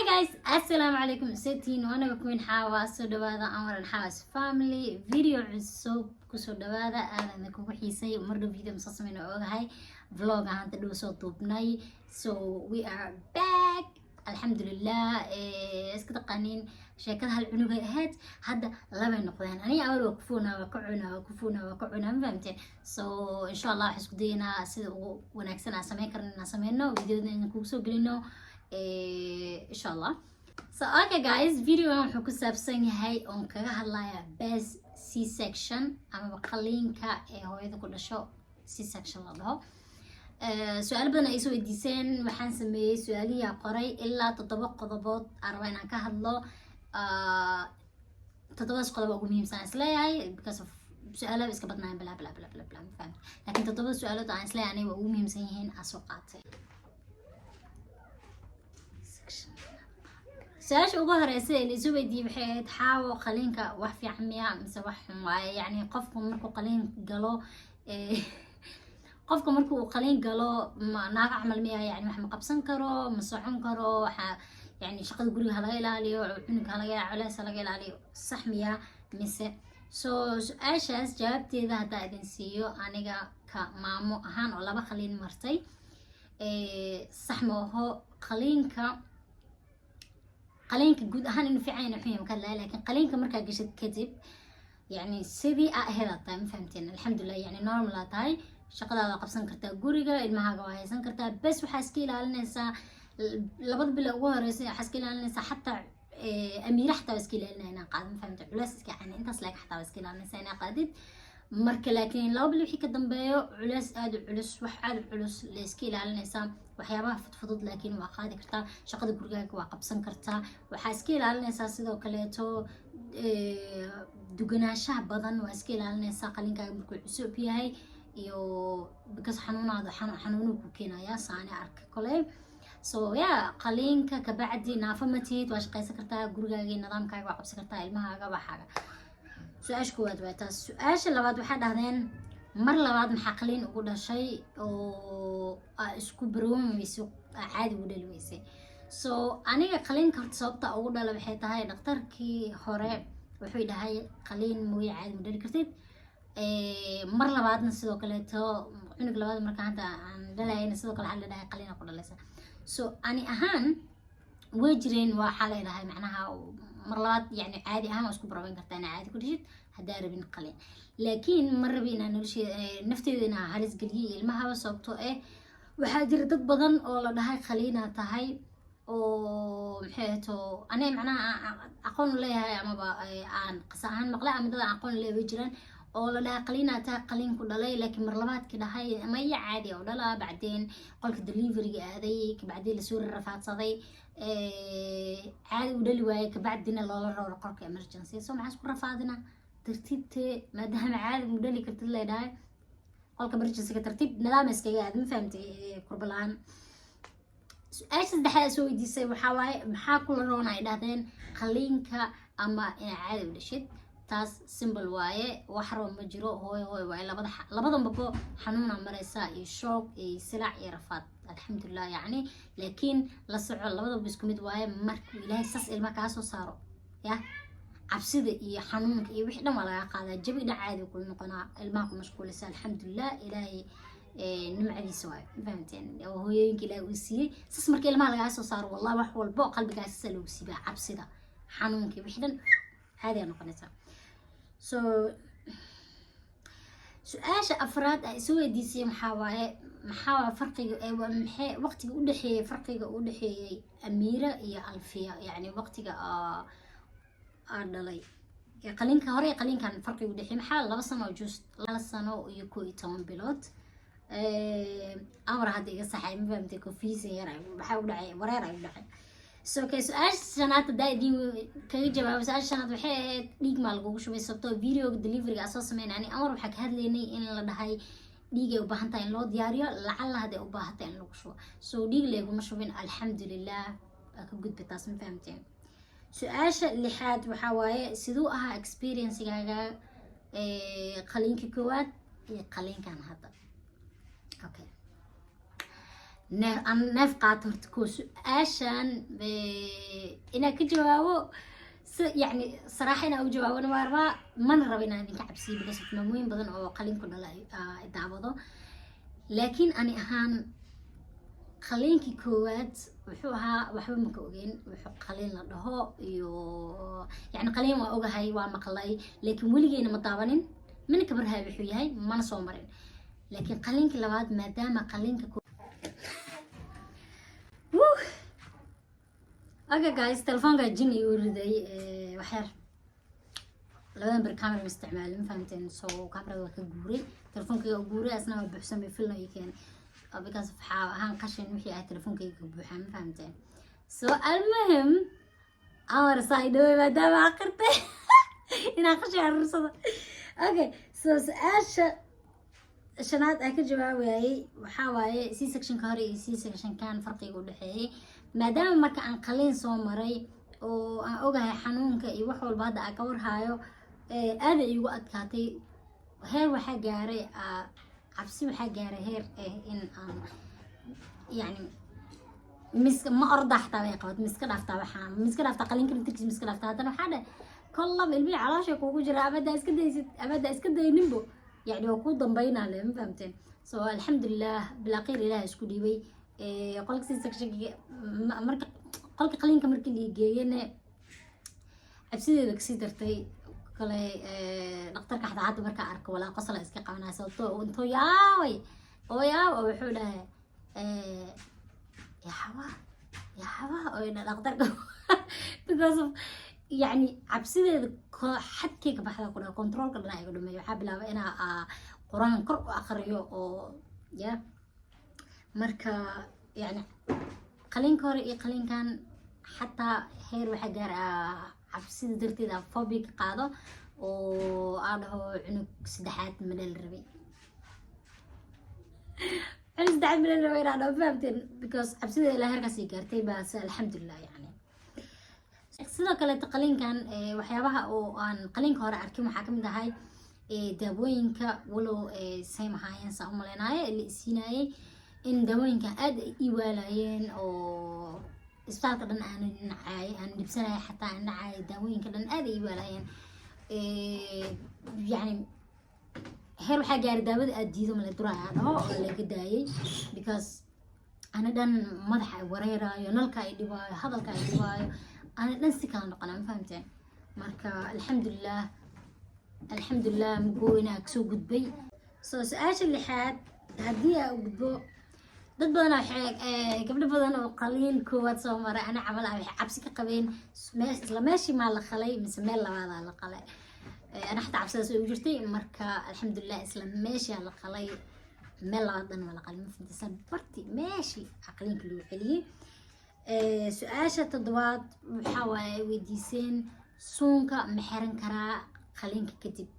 Guys, assalaamu calaykum. Setiin anaga Queen Xaawa. Soo dhawaada Anwar and Xaawas family, video cusub kusoo dhawaada. Aadan kugu xiisay. Mardhow video masoo sameyn oo ogahay, vlog ahaanta dhow soo duubnay, so we are back, alxamdulilah. Iska taqaaniin sheekada, hal cunugay ahayd, hadda labay noqdeen. Aniga awal waa kufoonaa, waa ka cunaa, waa kufoonaa, waa ka cunaa, ma fahamteen? So insha Allah waxaan isku dayanaa sida ugu wanaagsan aan sameyn karno inaan sameyno, videoda inaan kugu soo gelino insha Allah. So okay guys, videogan wuxuu ku saabsan yahay oon kaga hadlaya best C section amaba qaliinka ee hooyada ku dhasho, C section la dhaho. Su-aalo badan ay soo weydiiseen. Waxaan sameeyey su-aalihi qoray, ilaa toddoba qodobood aan rabaa inaan ka hadlo. Toddobadaas qodob ugu muhiimsan aan isleeyahay, because of su-aalaha iska badnaayan, bla bla bla bla bla, ma fahamti? Laakiin toddobada su-aalood aan isleeyahay aniga waa ugu muhiimsan yihiin aan soo qaatay. Su-aasha ugu horeysa ee laisoo weydiiyey waxay ahayd: "Xaawo, qaliinka wax fiican miya mise wax xun waaye?" Yacni qofku markuu qaliin galo, qofka markuu qaliin galo, ma naaga camal miya? Yani wax ma qabsan karo? Ma socon karo? Waxa yani shaqada guriga halaga ilaaliyo, cunuga halaga culeys halaga ilaaliyo, sax miya mise? So su-aashaas jawaabteeda haddaa idin siiyo, aniga ka maamo ahaan oo laba qaliin martay, sax ma aho. Qaliinka guud ahaan inuu fiican yahay, xun yahay maka hadlaya, laakiin qaliinka markaa gashid kadib, yani sidii aa ahayd aad tahay, ma fahamteen? Alxamdulilah, yani normal aa tahay, shaqadaada waa qabsan kartaa, guriga ilmahaaga waa haysan kartaa. Bes waxaa iska ilaalinaysaa labada bilo ugu horeysa, waxaa iska ilaalinaysaa xataa amiira xataa waa iska ilaalinaya inaa qaadid, ma fahamte? Culeys iska, yani intaas laag xataa waa iska ilaalinaysaa inaa qaadid marka. Laakiin 2 bil wixii ka dambeeyo, culeys aada u culus, wax aada u culus la iska ilaalinaysaa. Waxyaabaha fudfudud laakiin waa qaadi kartaa, shaqada gurigaaga waa qabsan kartaa. Waxaa iska ilaalinaysaa sidoo kaleeto duganaanshaha badan waa iska ilaalinaysaa qaliinkaaga markuu cusub yahay, iyo because xanuunaada xanuunuu ku keenayaa, saani arka kole. So yeah, qaliinka kabacdi naafo ma tihid, waa shaqaysan kartaa, gurigaaga iyo nidaamkaaga waa qabsan kartaa, ilmahaaga, waxaaga. Su-aasha koowaad waa taas. Su-aasha labaad waxaa dhahdeen: "Mar labaad maxaa qaliin ugu dhashay oo aa isku baroomi weysay, aa caadi ugu dhali weysay?" So aniga qaliinka horta sababta ugu dhala waxay tahay, dhakhtarkii hore wuxuu dhahay qaliin mooye caadi ma dhali kartid. Mar labaadna sidoo kaleeto, cunug labaad marka hadda aan dhalayna, sidoo kale waxaa la dhahay qaliina ku dhalaysa. So ani ahaan way jireen, waxaa leedahay macnaha mar labaad yani caadi ahaan waa isku barabeyn kartaa inaa caadi ku dhishid haddaa rabin qaliin, laakiin ma rabi inaa nolosheeda, nafteeda inaa halis geliyay, ilmahaba, sababtoo eh waxaa jira dad badan oo la dhahay qaliinaa tahay oo maxay ahayto aniga macnaha aqoon u leeyahay amaba aan qasa ahaan maqlay ama dad aan aqoon leeyahay way jiraan oo la dhahay qaliinaa tahay, qaliin ku dhalay, laakiin mar labaadki dhahay maya, caadi oo dhalaa, bacdeen qolka deliveryga aaday, kabacdii lasoo rafaadsaday, caadi u dhali waayay, kabacdina loola rooro qolka emergency. So maxaa isku rafaadina? Tartiibtee, maadaama caadi mu dhali kartid leedhahay, qolka emergencyga tartiib nidaam iskaga aad, ma fahamtay? Kurba la-aan. Su-aasha saddexaad soo weydiisay waxaa waaye: "Maxaa kula roona?" ay dhahdeen, "qaliinka ama inaa caadi u dhashid?" Taas simple waaye, wax roon ma jiro. Hooyo hooyo waaye, labada labadanbabo xanuuna mareysa iyo shoog iyo silac iyo rafaad. Alxamdulilah, yacni laakiin la soco, labadaba isku mid waaye. Markuu Ilaahay sas ilma kaa soo saaro, ya cabsida iyo xanuunka iyo wixii dhan waa lagaa qaadaa, jabi dhan caadi kula noqonaa, ilmaha ku mashquulisa. Alxamdulilah, Ilaahay nimcadiisa waayo, ma fahamteen? Oo hooyooyinka Ilaahay uu siiyey sas marka ilmaha lagaa soo saaro, wallahi wax walbo qalbigaas sasa loogu siibaa, cabsida, xanuunka, wixii dhan caadi aa noqonaysaa. So su-aasha afraad ay soo weydiisay maxaa waaye? Maxaa waa farqiga maxay waqtiga udhexeeyey, farqiga u dhexeeyey Amiira iyo Alfiya? Yacni waqtiga aa dhalay qalinka hore iyo qalinkan farqiga udhexeeyey maxaa? 2 sano, just 2 sano iyo 11 bilood. Amar hadda iga saxay, ma fahamtay? Confusion yar maxaa u dhacay, wareer ay u dhacay. So okay, su-aasha shanaad haddaa idin kaga jawaabo, su-aasha shanaad waxay ahayd: "Dhiig maa lagugu shubay?" Sababtoo videoga deliveryga aa soo sameyn, ani Amar waxaa ka hadlaynay in la dhahay dhiig ay u baahan tahay in loo diyaariyo, lacalla hadday u baahan tahay in lagu shubo. So dhiig layguma shubin, alxamdulilah, waa ka gudba taas, ma fahamteen? Su-aasha lixaad waxaa waaye: "Siduu ahaa experiencegaaga qaliinka koowaad iyo qaliinkan hadda?" Okay, neef aan neef qaato horta. Ko su-aashan Inaan ka jawaabo si yani saraaxa inaan u jawaabona waa rabaa, mana rabo inaan idinka cabsiyo, because of maamooyin badan oo qaliinku dhala daawado. Laakiin ani ahaan qaliinkii koowaad wuxuu ahaa waxba maka ogeyn wuxuu qaliin la dhaho. Iyo yani qaliin waa ogahay, waa maqlay, laakiin weligeyna ma daawanin, mana kabarhaay wuxuu yahay, mana soo marin. Laakiin qaliinkii labaad, maadaama qaliinka. Woo! Okay guys, telefoonka jin igu riday. Waxyar labadan ber camera ma isticmaalin, ma fahamteen? So camerada waa ka guuray, telefonkayga guuray, asna waa buuxsamay, filna ii keenay, because waxaa ahaan qashin wixii ah telefonkayga ka buuxaa, ma fahamteen? So almuhim, amar saa i dhaway maadaama aqirtay inaan qashin aruursado. Okay, so su-aasha shanaad aan ka jawaabayay waxaa waaye C sectionka hore iyo C sectionkan farqiga u dhexeeyay. Maadaama marka aan qaliin soo maray oo aan ogahay xanuunka iyo wax walba hadda aan ka warhayo, aada iigu adkaatay. Heer waxaa gaaray cabsi, waxaa gaaray heer in aan yani miska ma orda xataa way qabat, miska dhaaftaa, waxaa miska dhaaftaa qaliinka laftirkiisa, miska dhaaftaa. Haddana waxaa dheh kollaba ilmihii caloosha kuugu jira, amadaa iska daysid amadaa iska dayninbo, yani waa kuu dambaynaa le, ma fahamteen? So alxamdulilah, bilaaqiir ilaah isku dhiibay. Qolka C sectionka, marka qolka qaliinka markii la geeyana, cabsideeda kasii dartay kale. Dhaktarka xataa hadda markaa arko walaa qosla iska qabanaya, sababtoo intuu yaabay oo yaab oo wuxuu dhahay, "Yaxaba yaxaba," oo idha dhaktarka, because of yani cabsideeda xadkay ka baxda, ku dhaha controlka dhan iga dhumay. Waxaa bilaabay inaa Qur-aan kor u aqriyo oo ya. Marka yani qaliinka hore iyo qaliinkan xataa heer waxaa gaar ah cabsida darteed aan phobia ka qaado oo aan dhaho cunug saddexaad ma dhali rabay, cunug saddexaad ma dhali rabay inaan dhaho, fahamteen? Because cabsida ilaa heerkaas ay gaartay. Balse alxamdulilah. Yani sidoo kaleeto qaliinkan waxyaabaha oo aan qaliinka hore arkin waxaa kamid ahay daawooyinka, walow same ahaayeen saa u maleynayo la isiinayay, in daawooyinkan aad ay ii waalayeen oo isbitaalka dhan aanan nacay, aan dhibsanaya, xataa aan nacay daawooyinka dhan, aad ay ii waalayeen. Yani heer waxaa gaaray daawada aad diido, male duraya dhaho oo laga daayay, because ana dhan madaxa ay wareeraayo, nalka ay dhibaayo, hadalka ay dhibaayo, ana dhan si kala noqonaa, ma fahamteen? Marka alxamdulilah, alxamdulilah, mugooyinaa kasoo gudbay. So su-aasha lixaad haddii aa gudbo, dad badan waxay, gabdho badan oo qaliin koowaad soo maray ana camal ah, waxay cabsi ka qabeen isla meeshii maa la qalay mise meel labaadaa la qalay. Ana xataa cabsidaas way ugu jirtay. Marka alxamdulilah, isla meeshii la qalay, meel labaad dhan waa la qalay, ma fahamtay? Isla barti meeshii qaliinka lagu celiyey. Su-aasha toddobaad waxaa waaye weydiiseen, suunka ma xiran karaa qaliinka kadib?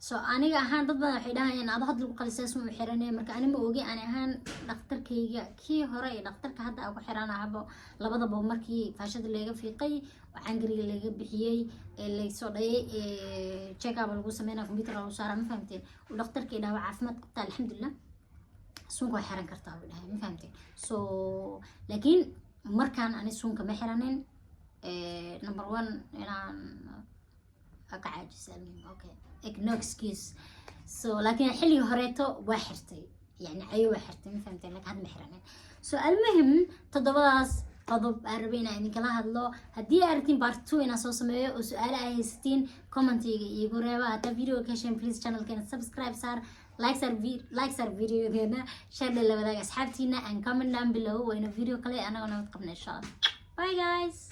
So aniga ahaan dad badan waxay dhahayaan, ado had lagu qalisaa suun u xiranaya. Marka ani ma ogi, ani ahaan dhakhtarkayga kii hore iyo dhakhtarka hadda aan ku xiranahabo, labadaba markii faashada laga fiiqay oo cangariga laga bixiyey ee laysoo dhayay, check up lagu sameynaya, computer lagu saaraa, ma fahamteen? Uu dhakhtarkii dhaha, "Waa caafimaad qabtaa, alxamdulilah, suunka waa xiran kartaa," buu dhahay, ma fahamteen? So laakiin markaan ani suunka ma xiranin. Number one, inaan ka caajisa, okay, no excuse. So laakiin xilligii horeeto waa xirtay, yani cayo waa xirtay, ma fahamteen? Laakiin hadda ma xiranin. So almuhim, toddobadaas qodob aan rabay inaan idinkala hadlo. Haddii aad rabtiin part two inaan soo sameeyo oo su-aale ay haysatiin, commentiga iigu reeba. Haddaa video ka hesheen, please channelkeena subscribe saar, like saar videogeena, share la wadaaga asxaabtiina, and comment down below. Wayna video kale anagoo nabad qabna, insha Allah. Bye guys.